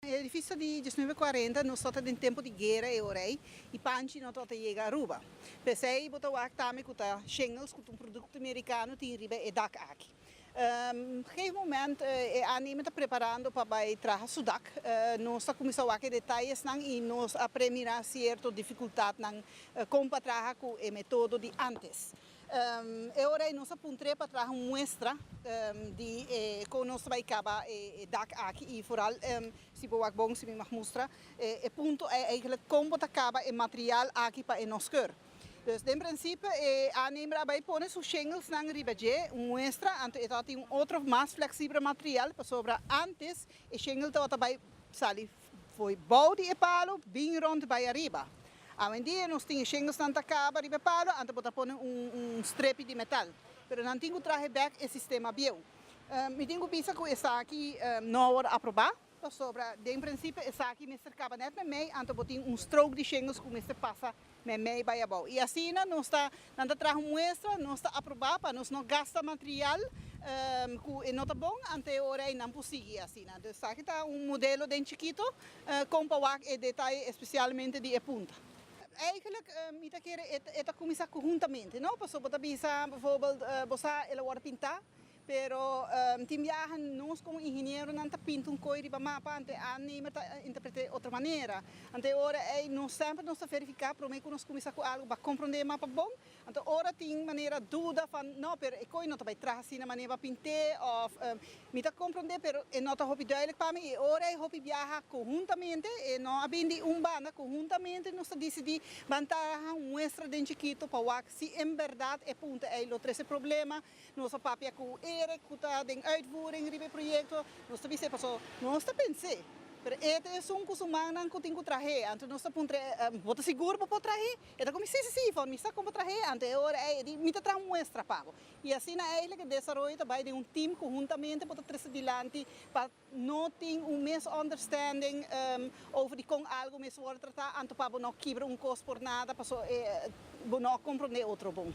E edificio di 1940, nos tabata den tempo di guera e ora ey y panchi no tabata yega Aruba. Pesey bo ta wak tambe cu ta shingles, cu ta un producto Mericano, tin riba e dak aki. Op gegeven moment e aannemer ta preparando pa bay traha su dak. Nos a cuminsa wak e detayesnan y nos a premira cierto dificultadnan con pa traha cu e metodo di antes. E ora ey nos a puntr'e pa traha un muestra di con nos ta bay caba e dak aki y vooral, si bo wak bon, si mi mag mustra, e punto ey eigenlijk con bo ta caba e material aki pa e no scheur. Dus den principio e aannemer a bay pone su shinglesnan riba dje, un muestra, anto e tin un otro mas flexibel material, pasobra antes e shingle tabata bay sali fo'i bou di e palo, bin rond bay ariba. Awendia nos tin shingles nan ta caba riba palo, anto bo ta pone un strepi di metal. Pero nan tin cu traha back e sistema bieu. Mi tin cu bisa cu esaki no a aproba, pasobra den principio esaki mester caba net meimei, anto bo tin un strook di shingles cu mester pasa meimei bay abou. Y asina nos ta nan ta traha un muestra, nos ta aproba pa nos no gasta material cu e no ta bon, anto ora nan por sigui asina. Dus esaki ta un modelo den chikito, con pa wak e detaye especialmente di e punta. Eigenlijk, mi ta kere e ta cuminsa conhuntamente, no? Paso bo ta bisa, bijvoorbeeld, bo sa el a wordo pinta, pero tin biaha nos como ingeniero nan ta pinta un cos riba mapa, anto aannemer ta interpreta otro manera. Anto ora ey nos semper nos ta verifica prome cu nos cuminsa cu algo pa comprende mapa bon. Anto ora tin manera duda van no, pero e cos no ta bay traha asina manera pa pint'e of mi ta comprende, pero e no ta hopi duidelijk pa mi y ora e hopi biaha conhuntamente e no a bin di un banda, conhuntamente nos ta decidi ban traha un muestra den chikito pa wak si en berdad e punto ey lo trece problema. Nos a papia cu Eric, cu ta den uitvoering riba e proyecto, nos ta bisa paso nos ta pensa, pero e ta un cu su mannan cu tin cu traha, anto nos ta puntra: "Bo ta sigur bo por traha?" E ta como: "Si, si, si, van mi sa con traha." Anto e ora ey di: "Mi ta traha un muestra pa bo." Y asina eigenlijk e desaroyo ta bay den un team conhuntamente pa trece dilanti pa no tin un misunderstanding over di con algo mester wordo trata, anto pa bo no kibra un cos por nada, paso bo no comprende otro bon.